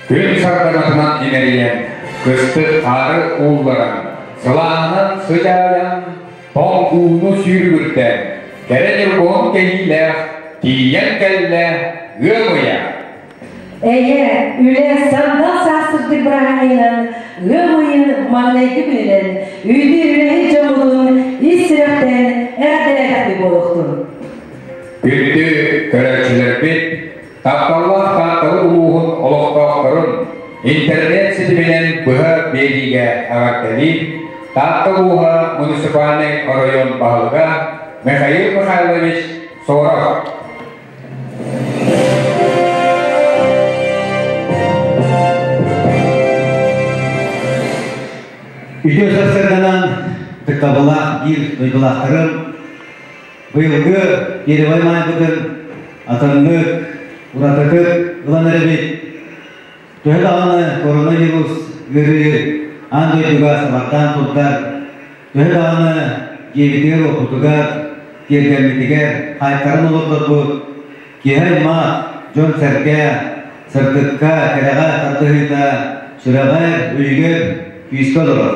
Күн сардаҥатынан имэрийэн, кыстык хаары уулларан, сылааһынан сыдьаайан, тоҥ ууну сүүрүгүрдэн, кэрэ ньургуһун кэһиилээх тиийэн кэллэ ыам ыйа. Эйэ, үлэ сандал саас сырдык бырааһынньыгынан ыам ыйын маҥнайгы күнүнэн үүтү үлэһит дьоммутун ис сүрэхтэн эҕэрдэлээтэхпит буолуохтун. Күндү көрөөччүлэрбит, тапталлаах Тааттабыт улууһун олохтоохторун интернет ситиминэн быһа биэриигэ эҕэрдэлиир Таатта улууһа муниципальнай оройуон баһылыга Михаил Михайлович Соров. Үтүө сарсыарданан ытыктабыллаах биир дойдулаахтарым, быйылгы Первай маайбытын атыннык, уратытык ылан эрэбит. Төһө даҕаны коронавирус ыарыы аан дойдуга сабардаан турдар, төһө даҕаны дьиэбитигэр-уоппутугар, тиэргэммитигэр хаайтаран олордорбут, киһи-аймах, дьон-сэргэ сырдыкка, кэрэҕэ тардыһыыта сүрэҕэр, өйүгэр күүскэ олорор.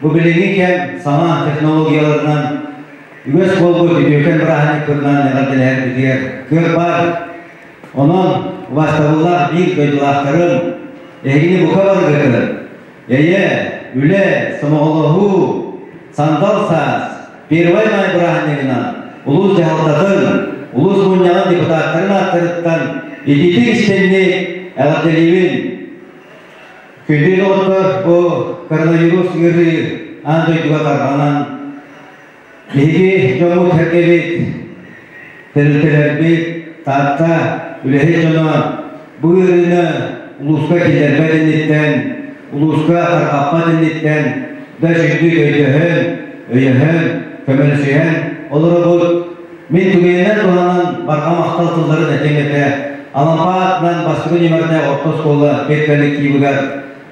Бу билиҥҥи кэм саҥа технологияларынан үгэс буолбут үтүөкэн бырааһынньыкпытынан эҕэрдэлэһэрбитигэр кыах баар. Онон убаастабыллаах биир дойдулаахтарым, эһигини бука барыгытын эйэ, үлэ, сомоҕолоһуу, сандал саас, Первай Маай бырааһынньыгынан улуус дьаһалтатын, улуус мунньаҕын депутаттарын ааттарыттан итиитик истиҥник эҕэрдэлиибин. Күндү доҕоттор, бу коронавирус ыарыы аан дойдуга тарҕанан, биһиги дьоммут-сэргэбит, тэрилтэлэрбит, Таатта үлэһит дьоно бу ыарыыны улууска киллэрбэт инниттэн, улууска тарҕаппат инниттэн да сүрдүк өйдөһөн, өйөһөн, көмөлөсүһэн олоробут. Мин түгэнинэн туһанан барҕа махтал тылларын этиэм этэ. Алампа аатынан бастакы нүмердээх орто оскуола педколлективыгар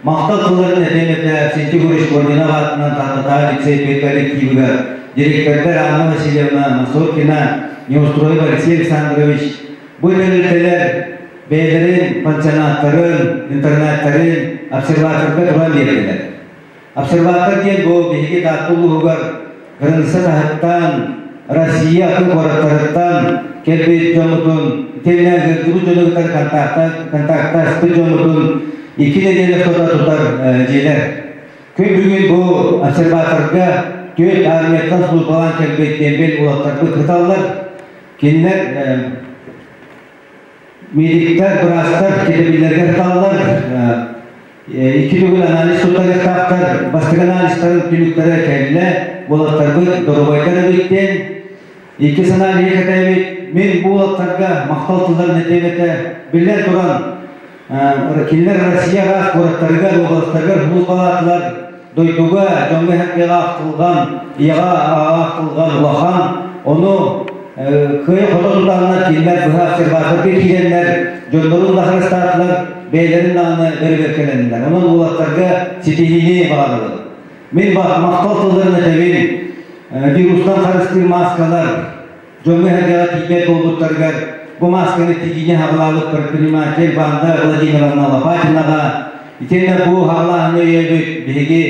махтал тылларын этиэм этэ Синти Гурич Корнинов аатынан Тааттатааҕы лицей педколлективыгар директордар Анна Васильевна Масокина, Неустроев Алексей Александрович бу тэрилтэлэр бэйэлэрин пансионаттарын, интернаттарын обсерваторга туран биэрдилэр. Обсерватор диэн бу биһиги Таатта улууһугар кырыҥса таһыттан, Россия атын куораттарыттан кэлбит дьоммутун, итиэннэ ыҥырдыбыт дьону кытары контактаспыт дьоммутун икки нэдиэлэ устата тутар дьиэлэр. Күн бүгүн бу обсерваторга түөрт армияттан службалаан кэлбит дембель уолаттарбыт кыталлар. Кинилэр медиктэр, быраастар кэтэбиллэргэ кыталлар. Икки төгүл анализ туттарыахтаахтар. Бастакы анализтарын түмүктэрэ кэллэ. Уолаттарбыт доруобайдар эбит диэн. Иккис аналиһы кэтээбит. Мин бу уолаттарга махтал тылларын этиэм этэ. Биллэн туран, кинилэр Россияҕа куораттарыгар, уобаластарыгар сулууспалаатылар. Дойдуга, дьоҥҥо-сэргэҕэ ахтылҕан, ийэҕэ аҕаҕа ахтылҕан улахан. Ону кыайа-хото тутаннар кинилэр быһа обсерваторга киирэннэр, дьоннорун да харыстаатылар, бэйэлэрин даҕаны бэрэбиэркэлэннилэр. Онон уолаттарга ситиһиини баҕарабын. Мин махтал тылларын этэбин. Вирустан харыстыыр мааскалар дьоҥҥо-сэргэҕэ тиийбэт буолбуттарыгар бу маасканы тигиини хаҕылаабыт предприниматель Ванда Владимировна Лопатинаҕа итиэннэ бу хаҕылааһыны өйөөбүт биһиги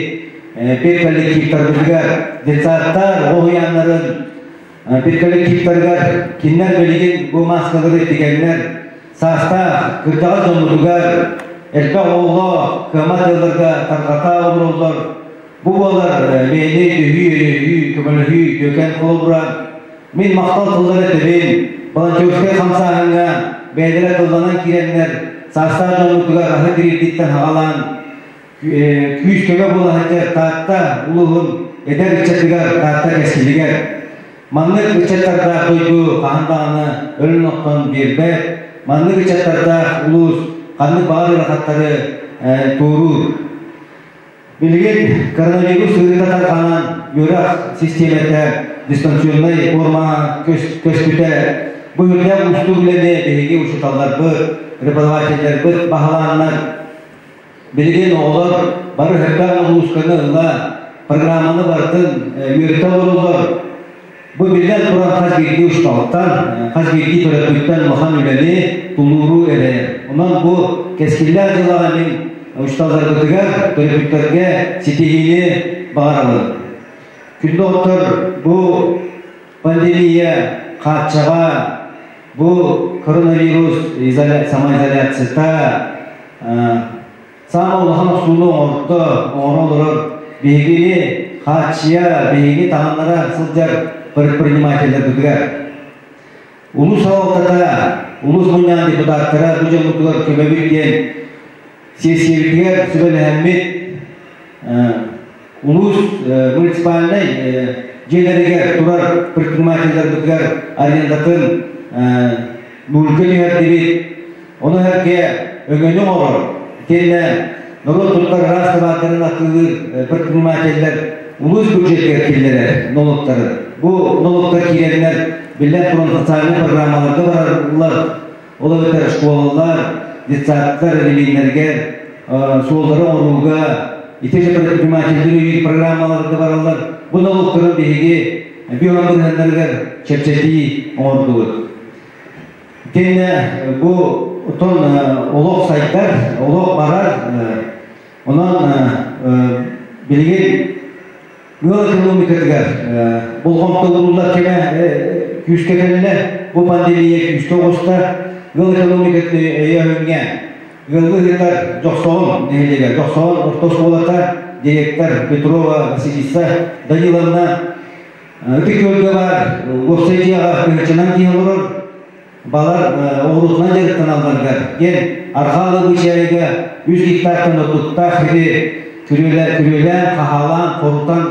педколлективтарбытыгар детсадтар оҕо уһуйааннарын педколлективтарыгар кинилэр билигин бу мааскалары тигэннэр саастаах кырдьаҕас дьоммутугар элбэх оҕолоох кыаммат ыалларга тарҕата олороллор. Бу буолар бэйэни өйдөһүү, өйөһүү, көмөлөһүү үтүөкэн холобура. Мин махтал тыллары этэбин, волонтерскай хамсааһыҥҥа бэйэлэрэ тылланан киирэннэр саастаах дьоммутугар аһы тириэрдиттэн хаҕалаан күүс-көмө буола сылдьар Таатта улууһун эдэр ыччатыгар, Таатта кэскилигэр. Маннык ыччаттардаах дойду хаһан даҕаны өлөн-охтон биэрбэт, маннык ыччаттардаах улуус ханнык баҕар ыарахаттары туоруур. Билигин коронавирус ыарыыта тарҕанан, үөрэх систиэмэтэ дистанционнай формаҕа көспүтэ. Бу үрдээх уустук үлэни биһиги учууталларбыт, преподавателлэрбит баһылааннар, билигин оҕолор бары сөптөөх ноҕуруусканы ыла, программаны барытын үөрэтэ олороллор. Бу биллэн туран хас биирдии учууталтан, хас биирдии төрөппүттэн улахан үлэни, тулууру эрэйэр. Онон бу кэскиллээх дьылаҕа мин учууталларбытыгар, төрөппүттэргэ ситиһиини баҕарабын. Күндү оҕоттор, бу пандемия хааччаҕа, бу коронавирус самоизоляцията саамай улахан охсууну оҥордо, оҥоро олорор биһигини хааччыйа, биһиги таһыннара сылдьар предпринимателлэрбитигэр. Улуус салалтата, улуус мунньаҕын депутаттара бу дьоммутугар көмөбүт диэн сиэссийэбитигэр сүбэлэһэммит улуус муниципальнай дьиэлэригэр турар предпринимателлэрбитигэр арендатын нульга түһэрдибит. Ону сэргэ өҥөнү оҥорор, итиэннэ норуот туттар араас табаардарын атыылыыр предпринимателлэр улуус бюджетигэр киллэрэр нолуктары. Бу нолуктар киирэннэр, биллэн туран, социальнай программаларга бараллар, ол эбэтэр школалар, детсадтар, религийнэргэ суоллары оҥорууга, ити предпринимателлэр өйүүр программаларга бараллар. Бу нолуктарын биһиги бүөҕэ бырыһыаннарыгар чэпчэтии оҥордубут. Итиэннэ бу отон олох сайдар, олох барар. Онон билигин ыал экономикатыгар болҕомто ууруллар кэмэ күүскэ кэллэ. Бу пандемия күүскэ оҕуста. Ыал экономикатын өйөөһүҥҥэ ыаллыы ыытар Дьохсоҕон нэһилиэгэ, Дьохсоҕон орто оскуолата директор Петрова Василиса Даниловна Ытык Күөлгэ баар уопсай дьиэҕэ тыһыынчанан киһи олорор, балар оҕуруотунан дьарыктаналларыгар диэн арҕаа Лабыычаайыга үс гектартан ордуктаах сири күрүөлээн, хаһаалаан, хорутан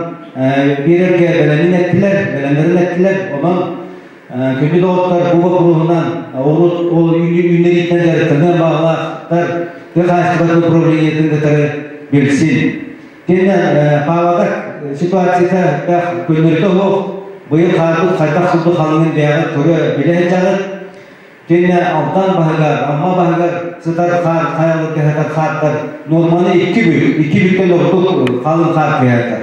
биэрэргэ бэлэмин эттилэр, бэлэмнэрин эттилэр. Онон күндү доҕоттор, бу боппуруоһунан оҕуруот ол үүннэрииттэн дьарыктаныан баҕалаахтар тыа хаһаайыстыбатын управлениетын кытары билсин. Кинэ Павлодар ситуацията элбэх көннөрүтэ суох. Быйыл хаарбыт хайдах курдук халыҥын бэйэҕит көрө билэ сылдьаҕыт. Кинэ Алтан баһыгар, Амма баһыгар сытар хаар, хайаларга сытар хаардар нуорманы икки бүк, икки бүктэн ордук халыҥ хаар түһэрдэр.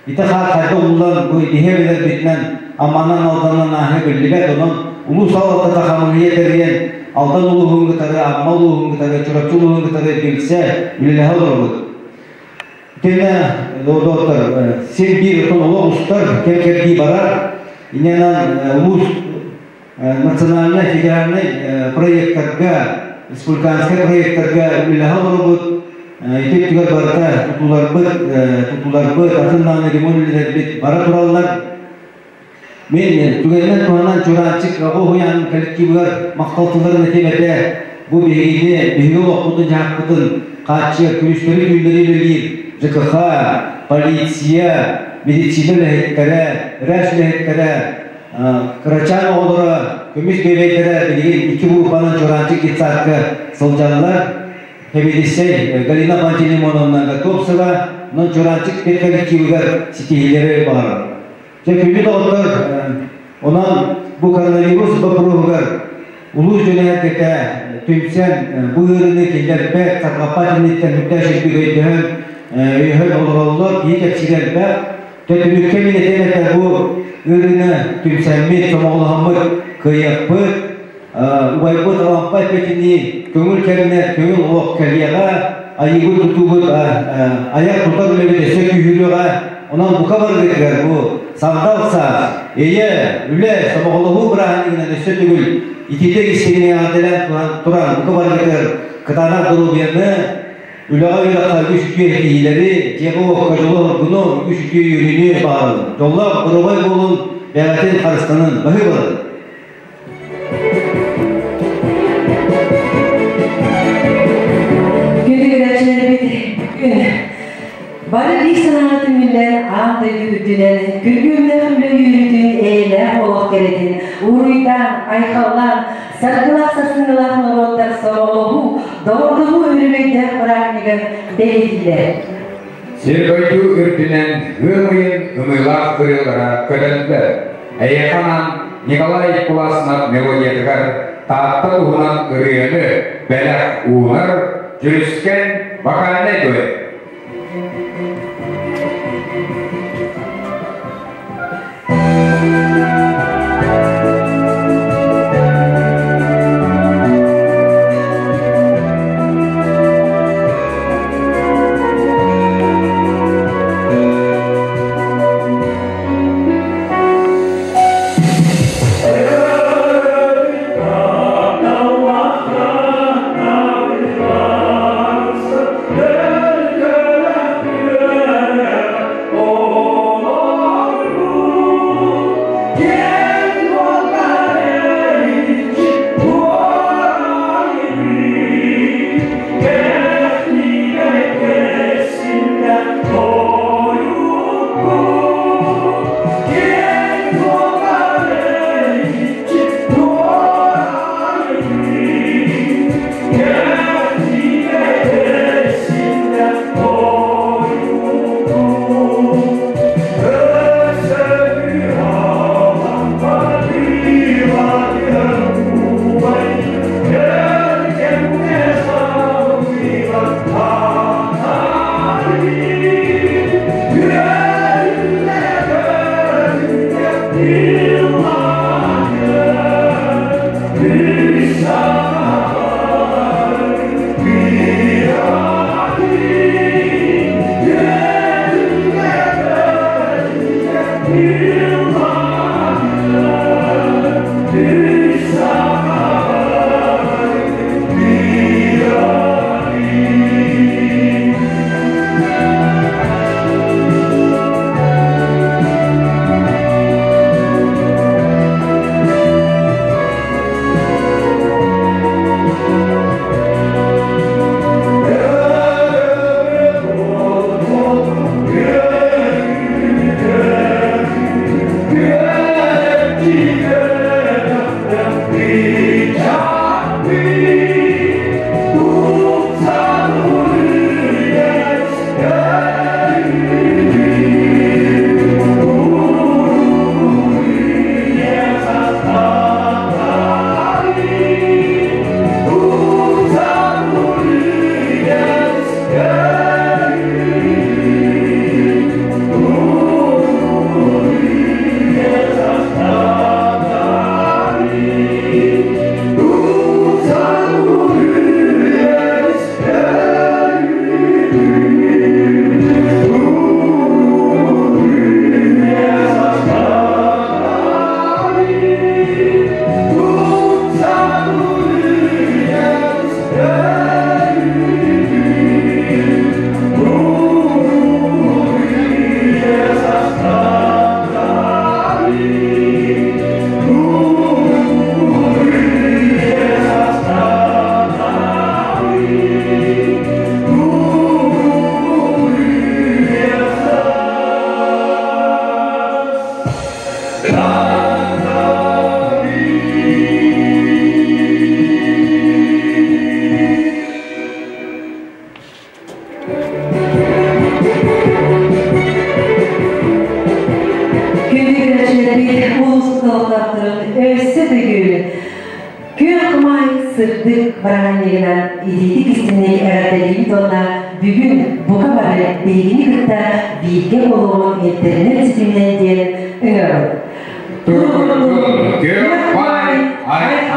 Ити хаар хайда ууллан бу иһэ билэрбитинэн Амманан Алданан ааһыы биллибэт. Онон улуус салалтата хамыыһыйа тэрийэн Алдан улууһун кытары, Амма улууһун кытары, Чурапчы улууһун кытары билсэ, үлэлэһэ олоробут. Итиннэ доктор сир биир отон олох устар, кэм-кэрдии барар. Инньэнэн улуус национальнай, федеральнай проекттарга, республиканскай проекттарга үлэлэһэ олоробут. Ити өттүгэр барыта тутууларбыт, тутууларбыт, атын даҕаны ремонт үлэлэрбит бара тураллар. Мин түгэнинэн туһанан Чураанчык оҕо уһуйаанын коллективыгар махтал тылларын этиэм этэ. Бу биһигини, биһиги олохпутун-дьаһахпытын хааччыйар күнүстэри-түүннэри үлэлиир ЖКХ, полиция, медицина үлэһиттэрэ, РЭС үлэһиттэрэ, кырачаан оҕолоро, көмүс биэбэйдэрэ билигин икки группанан Чураанчык детсадка сылдьаллар. Сэбиэдиссэй Галина Пантелеймоновна Готовцева, онон Чураанчык педколлективыгар ситиһиилэри баҕарабын. Дьэ, күндү доҕоттор, онон бу коронавирус боппуруоһугар улуус дьоно-сэргэтэ түмсэн бу ыарыыны киллэрбэт, тарҕаппат инниттэн үрдээх сирдик өйдөһөн, өйөһөн олороллор, киһи кэпсиирэ элбэх. Дьэ, түмүккэ мин этиэм этэ, бу ыарыыны түмсэммит, сомоҕолоһоммут кыайыахпыт, убайбыт Алампа эппитинии көҥүл кэмнэр, көҥүл олох кэлиэҕэ, айыыбыт тутуубут айар тутар үлэбит өссө күүһүрүөҕэ. Онон бука барыгытыгар бу сандал саас, эйэ, үлэ, сомоҕолоһуу бырааһынньыгынан өссө төгүл итиитэ истиҥник эҕэрдэлээн туран бука барыгытыгар кытаанах доруобуйаны, үлэҕэ үөрэххэ үгүс үтүө этиилэри, дьиэҕэ-уокка дьолу-соргуну, үгүс үтүө үөрүүнү баҕарабын. Дьоллоох, доруобай буолун, бэйэҕитин харыстанын, баһыыбаларын! Күндү көрөөччүлэрбит, бүгүн бары биир санааҕа түмүллэн аан дойду үрдүнэн күргүөмнээх үлэ үөрүүтүн, эйэлээх олох кэрэтин уруйдаан, айхаллаан, саргылаах сарсыҥҥылаах норуоттар сомоҕолоһуу, доҕордоһуу өрөгөйдөөх бырааһынньыгын бэлиэтииллэр. Сир-дойду үрдүнэн ыам ыйын ымыылаах ырыалара көтөллөр. Эйиэхэ анаан Николай Куласнов мелодиятыгар Таатта туһунан ырыаны бэлэх уунар Дьүрүскэн вокальнай дуэт. Интернет ситиминэн диэн ыҥырабыт. Тургутун күөх баай айхал!